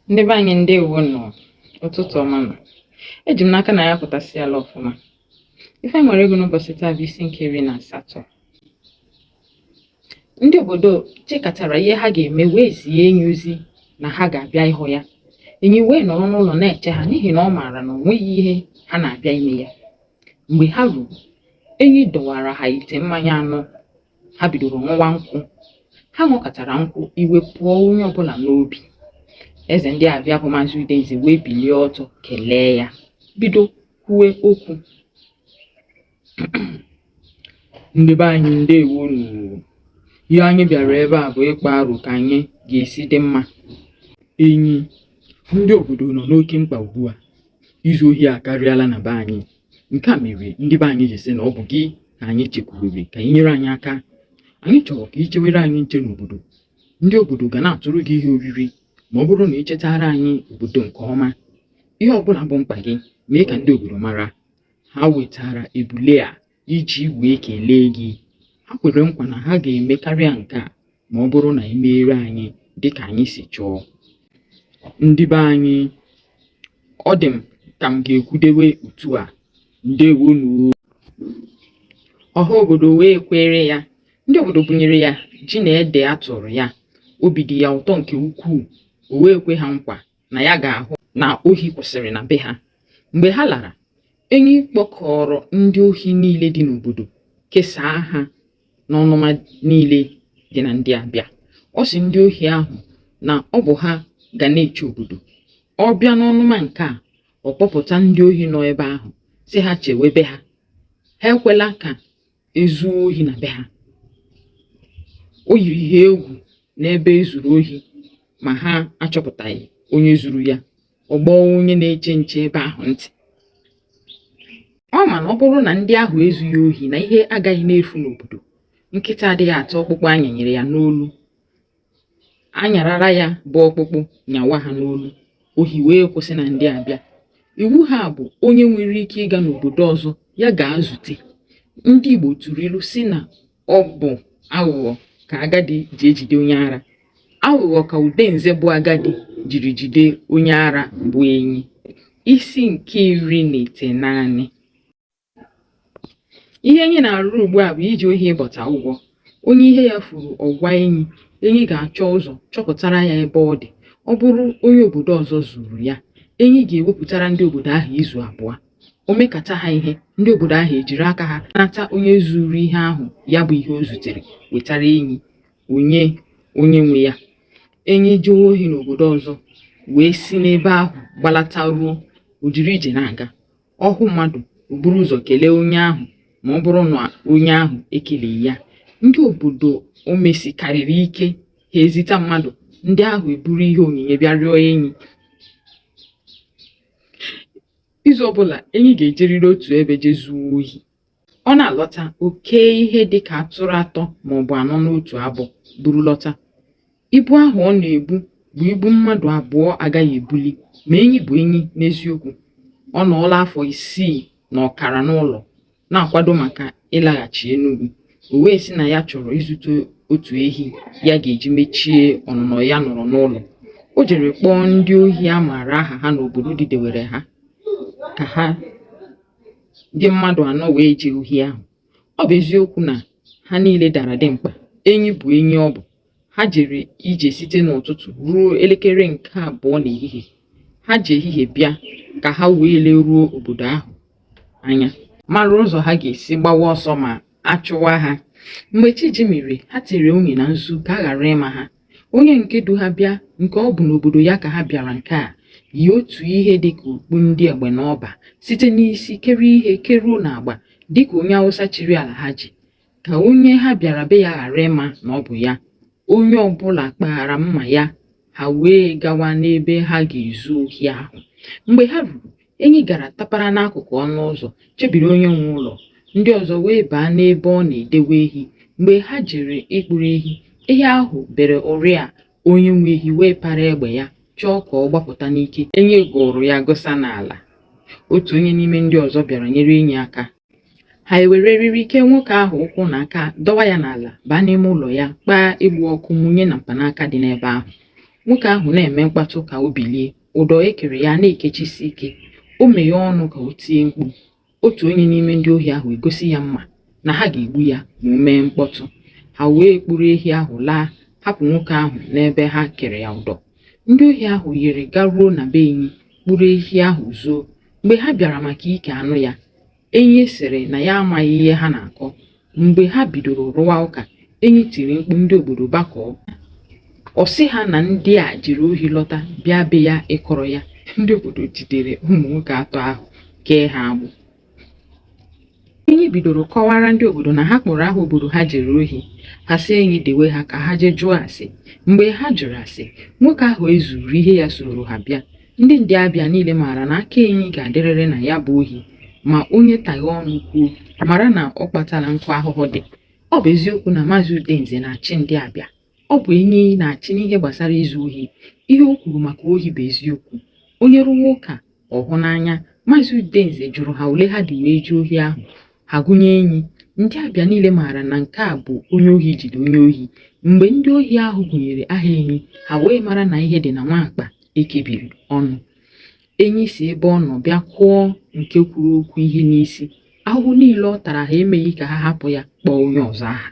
Ndị be anyị, ndewo nụ, ụtụtụ ọma nụ. Eji m n'aka na ya pụtasịala ọfụma. Ife anyị nwere ịgụ n'ụbọchị taa bụ isi nke 18. Ndị obodo chekatara ihe ha ga-eme wee zie enyi ozi na ha ga-abịa ịhụ ya. Enyi wee nọrọ n'ụlọ na-eche ha n'ihi na ọ maara na o nweghị ihe ha na-abịa ime ya. Mgbe ha ruru, enyi dọwara ha ite mmanya anọ. Ha bidoro ṅụwa nkwụ. Ha ṅụkatara nkwụ, iwe pụọ onye ọbụla n'obi. Eze ndị Abịa bụ Maazị Udenze wee bilie ọtọ kelee ya, bido kwuwe okwu. Ndị be anyị, ndewo nụ. Ihe anyị bịara ebe a bụ ịkpa aro ka anyị ga-esi dị mma. Enyi, ndị obodo nọ n'oke mkpa ugbu a. Izu ohi akarịala na be anyị. Nke a mere ndị be anyị ji sị na ọ bụ gị ka anyị chekwubere ka ị nyere anyị aka. Anyị chọrọ ka ị chewere anyị nche n'obodo. Ndị obodo ga na-atụrụ gị ihe oriri ma ọ bụrụ na ị chetara anyị obodo nke ọma. Ihe ọbụla bụ mkpa gị, mee ka ndị obodo mara. Ha wetara ebule a iji wee kelee gị. Ha kwere nkwa na ha ga-eme karịa nke a ma ọ bụrụ na ị meere anyị dị ka anyị si chọọ. Ndị be anyị, ọ dị m ka m ga-ekwudewe otu a. Ndewonu. Ọha obodo wee kwere ya. Ndị obodo bunyere ya ji na ede a tụrụ ya. Obi dị ya ụtọ nke ukwuu. O wee kwe ha nkwa na ya ga-ahụ na ohi kwụsịrị na be ha. Mgbe ha lara, enyi kpọkọrọ ndị ohi niile dị n'obodo kesaa ha n'ọnụma niile dị na ndị Abịa. Ọ sị ndị ohi ahụ na ọ bụ ha ga na-eche obodo. Ọ bịa n'ọnụma nke a, ọ kpọpụta ndị ohi nọ ebe ahụ sị ha chewe be ha. Ha ekwela ka e zuo ohi na be ha. O yiri ha egwu n'ebe e zuru ohi ma ha achọpụtaghị onye zuru ya, ọ gbọọ onye na-eche nche ebe ahụ ntị. Ọ ma na ọ bụrụ na ndị ahụ ezughị ohi na ihe agaghị na-efu n'obodo. Nkịta adịghị ata ọkpụkpụ a nyanyere ya n'olu. A nyarara ya bụ ọkpụkpụ nyawa ha n'olu, ohi wee kwụsị na ndị Abịa. Iwu ha bụ onye nwere ike ịga n'obodo ọzọ ya gaa zute. Ndị Igbo tụrụ ilu sị na ọ bụ aghụghọ ka agadi ji ejide onye ara. Aghụghọ ka Udenze bụ agadi jiri jide onye ara bụ enyi. Isi nke 19. Ihe enyi na-arụ ugbu a bụ iji ohi ịbọta ụgwọ. Onye ihe ya furu, ọ gwa enyi, enyi ga-achọ ụzọ chọpụtara ya ebe ọ dị. Ọ bụrụ onye obodo ọzọ zuru ya, enyi ga-ewepụtara ndị obodo ahụ izu abụọ. O mekata ha ihe, ndị obodo ahụ ejiri aka ha nata onye zuru ihe ahụ ya bụ ihe o zutere wetara enyi, o nye onye nwe ya. Enyi jewe ohi n'obodo ọzọ wee si n'ebe ahụ gbalata ruo, o jiri ije na-aga. Ọ hụ mmadụ, o buru ụzọ kelee onye ahụ ma ọ bụrụ na onye ahụ ekeleghị ya. Ndị obodo o mesikarịrị ike, ha ezita mmadụ, ndị ahụ eburu ihe onyinye bịa rịọ enyi. Izu ọbụla, enyi ga-ejerịrị otu ebe jee zuo ohi. Ọ na-alọta, o kee ihe dị ka atụrụ atọ maọbụ anọ n'otu abọ buru lọta. Ibu ahụ ọ na-ebu bụ ibu mmadụ abụọ agaghị ebuli, ma enyi bụ enyi n'eziokwu. Ọ nọọla afọ 6.5 n'ụlọ na-akwado maka ịlaghachi Enugu. O wee sị na ya chọrọ ịzụta otu ehi ya ga-eji mechie ọnụnọ ya nọrọ n'ụlọ. O jere kpọọ ndị ohi a maara aha ha n'obodo dịdewere ha ka ha dị mmadụ anọ wee jee ohi ahụ. Ọ bụ eziokwu na ha niile dara dimkpa, enyi bụ enyi ọ bụ. Ha jere ije site n'ụtụtụ ruo elekere nke abụọ n'ehihie. Ha ji ehihie bịa ka ha wee leruo obodo ahụ anya, mara ụzọ ha ga-esi gbawa ọsọ ma a chụwa ha. Mgbe chi jimiri, ha tere unyi na nzu ka a ghara ịma ha. Onye nke du ha bịa, nke ọ bụ n'obodo ya ka ha bịara nke a, yi otu ihe dị ka okpu ndị Egbenọba site n'isi kere ihe keruo n'agba dị ka onye Awụsa chiri Alhaji, ka onye ha bịara be ya ghara ịma na ọ bụ ya. Onye ọbụla kpaara mma ya, ha wee gawa n'ebe ha ga-ezu ohi ahụ. Mgbe ha ruru, enyi gara tapara n'akụkụ ọnụ ụzọ chebiri onye nwe ụlọ. Ndị ọzọ wee baa n'ebe ọ na-edewe ehi. Mgbe ha jere ịkpụrụ ehi, ehi ahụ bere ụrịa, onye nwe ehi wee para egbe ya chọọ ka ọ gbapụta n'ike. Enyi gụrụ ya gụsa n'ala. Otu onye n'ime ndị ọzọ bịara nyere enyi aka. Ha ewere eriri kee nwoke ahụ ụkwụ na aka, dọwa ya n'ala, baa n'ime ụlọ ya, kpaa egbu ọkụ mụnye na mkpanaka dị n'ebe ahụ. Nwoke ahụ na-eme mkpatụ ka o bilie, ụdọ e kere ya na-ekechisi ike. O meghee ọnụ ka o tie mkpu. Otu onye n'ime ndị ohi ahụ egosi ya mma na ha ga-egbu ya ma o mee mkpọtụ. Ha wee kpụrụ ehi ahụ laa, hapụ nwoke ahụ n'ebe ha kere ya ụdọ. Ndị ohi ahụ yiri garuo na be enyi, kpụrụ ehi ahụ zoo. Mgbe ha bịara maka ike anụ ya, enyi sịrị na ya amaghị ihe ha na-akọ. Mgbe ha bidoro rụwa ụka, enyi tiri mkpu ndị obodo gbakọọ. Ọ sị ha na ndị a jere ohi lọta bịa be ya ịkọrọ ya. Ndị obodo jidere ụmụ nwoke atọ ahụ kee ha agbụ. Enyi bidoro kọwara ndị obodo na ha kpọrọ aha obodo ha jere ohi. Ha sị enyi dewe ha ka ha jee jụọ ase. Mgbe ha jụrụ ase, nwoke ahụ e zuuru ihe ya soro ha bịa. Ndị Ndịabịa niile maara na aka enyi ga-adịrịrị na ya bụ ohi ma onye taghee ọnụ kwuo, mara na ọ kpatala nkụ ahụhụ dị. Ọ bụ eziokwu na Maazị Udenze na-achị Ndịabịa. Ọ bụ enyi na-achị n'ihe gbasara izu ohi. Ihe o kwuru maka ohi bụ eziokwu. Onye rụwa ụka, ọ hụ n'anya. Maazị Udenze jụrụ ha ole ha dị wee jee ohi ahụ. Ha gụnye enyi. Ndịabịa niile maara na nke a bụ onye ohi jide onye ohi. Mgbe ndị ohi ahụ gụnyere aha enyi, ha wee mara na ihe dị na nwaakpa ekebiri ọnụ. Enyi si ebe ọ nọ bịa kụọ nke kwuru okwu ihe n'isi. Ahụhụ niile ọ tara ha emeghị ka ha hapụ ya kpọọ onye ọzọ aha.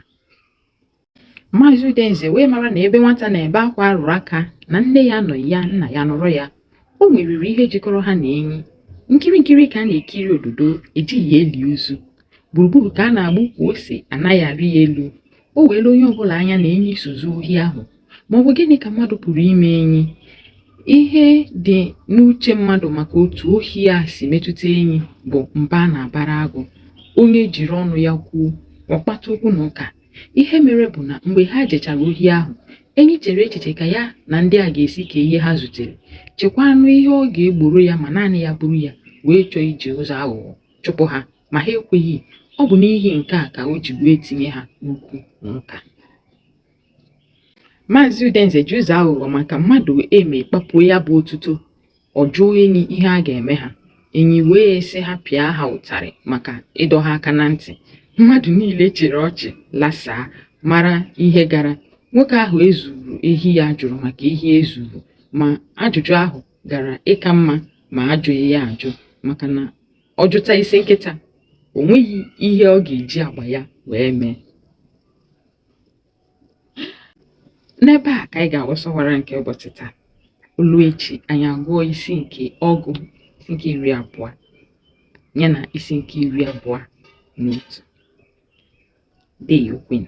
Maazị Udenze wee mara na ebe nwata na-ebe akwa arụrụ aka na nne ya anọghị ya, nna ya nọrọ ya. O nweriri ihe jikọrọ ha na enyi. Nkiri nkiri ka a na-ekiri ododo, ejighị ya eli ozu. Gburugburu ka a na-agba ukwu ose, anaghị arị ya elu. O weela onye ọbụla anya na enyi so zuo ohi ahụ. Ma ọ bụ gịnị ka mmadụ pụrụ ime enyi? Ihe dị n'uche mmadụ maka otu ohi a si metụta enyi bụ mba a na-abara agụ. Onye jiri ọnụ ya kwuo, ọ kpata okwu na ụka. Ihe mere bụ na mgbe ha jechara ohi ahụ, enyi chere echiche ka ya na ndị a ga-esi kee ihe ha zutere, chekwanụ ihe ọ ga-egboro ya ma naanị ya buru ya, wee chọọ iji ụzọ aghụghọ chụpụ ha, ma ha ekweghị. Ọ bụ n'ihi nke a ka o ji wee tinye ha n'okwu na ụka. Maazị Udenze ji ụzọ aghụghọ maka mmadụ eme kpapuo ya bụ otuto. Ọ jụọ enyi ihe a ga-eme ha. Enyi wee sị ha pịa ha ụtarị maka ịdọ ha aka na ntị. Mmadụ niile chịrị ọchị lasaa, mara ihe gara. Nwoke ahụ e zuru ehi ya jụrụ maka ehi e zuru, ma ajụjụ ahụ gara ịka mma ma ajụghị ya ajụ maka na ọ jụta isi nkịta, o nweghị ihe ọ ga-eji agba ya wee mee. N'ebe a ka anyị ga-awụsawara nke ụbọchị taa. O luo echi, anyị agụọ isi nke ọgụ, isi nke 20 ya na isi nke 21. Deyo kwenu.